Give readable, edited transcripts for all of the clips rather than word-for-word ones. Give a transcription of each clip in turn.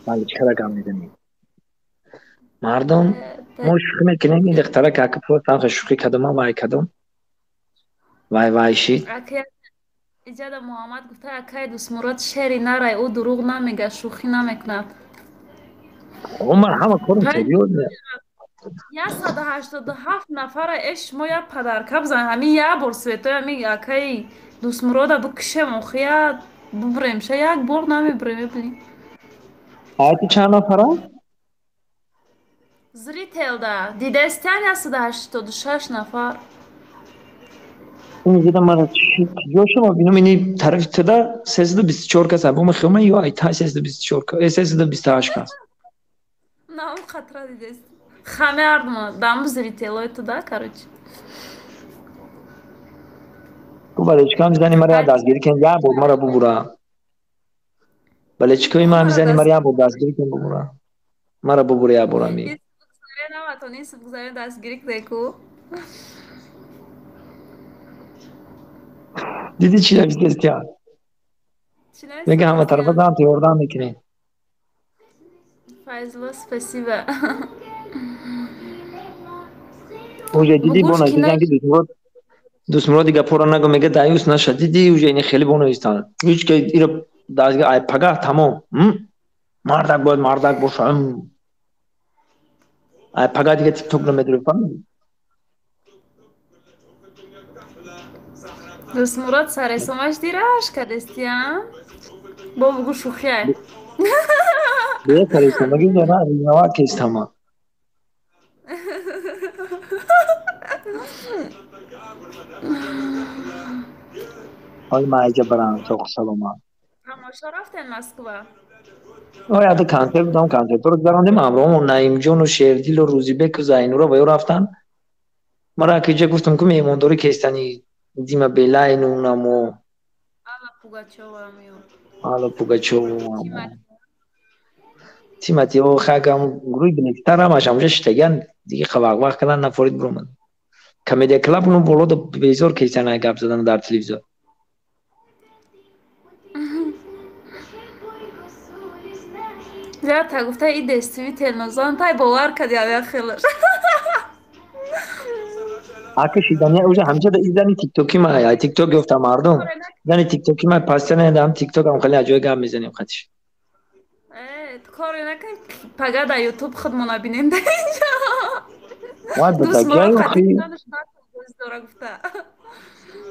Баличкара гап мезанем. Мардум мо шӯхӣ мекунем, ин духтара ки просто шӯхӣ кардам, вай кардам. Вай вай шид. Иҷада Муҳаммад гуфта, акай Дӯстмурод шери нарай, ӯ дурӯғ намега, шӯхӣ намекунад. Ман ҳама корм серьёзно. 187 нафара эш шумо як падарка бизан, ҳамин як бор светои ҳамин акаи Дӯстмурода бикушем, охи як бубурем ша, як бор намебурем, мебинӣ. Аяти чанд нафара? Зрителда дидестян 186 нафар. Ин мара куҷо шумо бинам, ини тарафи туда 324 кас або мехоҳам ё ай та 324 кас, 328 кас. На он қатра дидест. Хаме ардма, дам зрителой туда, короче. Ту балечкам мизани мара дастгирӣ кун, як бор мара бубура. Балечкои ман мизани мара як бор дастгирӣ кун, бубура. Мара бубура як бор ами. Дастгирӣ кунеку. Дидӣ чӣ навиштестия? Мега ҳама тарафа зан ту ёрдам мекунӣ. Файзулло, спасибо. Уже дидӣ бо навиштан ки Дӯстмуроди гапҳоро нагӯ, мега даюс наша. Дидӣ уже ини хеле бо навиштан. Ҳеҷ ки иро дастгир ай пагаҳ тамом. Мардак бояд мардак боша. Ай пагаҳ дига тикток намедорӣ, фаҳмидӣ? Дӯстмурод саресомаш дираш кадестия? Бо бугу шӯхиай. Бе саресомаги дора, ринава кестама. Ой, ма айҷа барам, соқ саломат. Тамошо рафтен Москва? Ой, ада концерт будам, концертро гузарондем, ҳамроҳамо Наимҷону Шердилу Рӯзибеку Зайнура ва ё рафтан. Мара акиҷа гуфтам ку меҳмондорӣ кестани Дима Белайну намо. Алла Пугачёва амё. Алла Пугачёва. Тимати о хагам гурӯҳи бинектар ҳамаш ҳамҷа шитаган диги қавақвақ кардан нафорид биромад. Комедия клаб ну боло да безор кестан ай гап задан дар телевизор. Зята гуфта и действительно зан тай бовар кади авя хелаш. Ака шидани уже ҳамча да изани тиктоки ма ай тикток ёфта мардум. Зани тиктоки ма пастана дам тикток ам хеле аҷоиб гап мезанем хатиш. Коре накун, пага да ютуб худмона бинем да инҷа. Вай бадагиа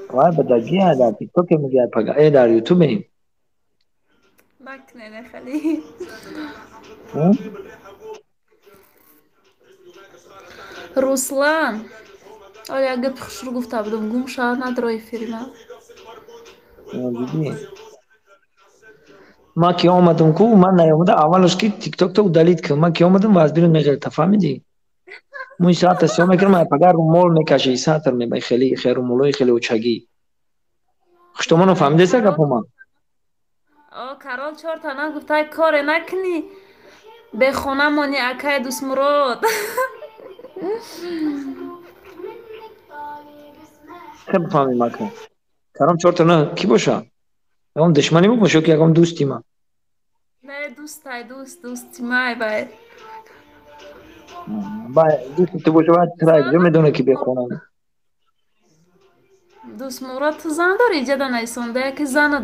вай бадагиа дар тикток мегӯяд пага э дар ютуб ем. Накунене хали. Руслан, оля гапи хушрӯ гуфта будам, гум шавад надро эфири ман. Дидӣ? Ман ки омадам ку, ман наёмада аввалаш ки тиктокто удалить кун. Ман ки омадам вазбиру меғелта, фаҳмидӣ? Муи саата сиёҳ мекунам, ай пагар румол мекаши, сатр мебай хеле хе румолои хеле учагӣ. Хуштомоно фаҳмидеса гапо ман? О, Карол чорта на гуфта коре накунӣ. Бехона мони акай Дӯстмурод. Хе бифаҳмем ака. Каром чорта на кӣ боша? Ягон душмани мо боша ё ки ягон дӯсти ма? Не, дӯстай, дӯст, дӯсти май бай. Бай, дӯсти ту боша, баъд тра куҷо медонад ки бехона? Дӯстмурод, ту зан дорӣ? Иҷада нависонда, яке занат.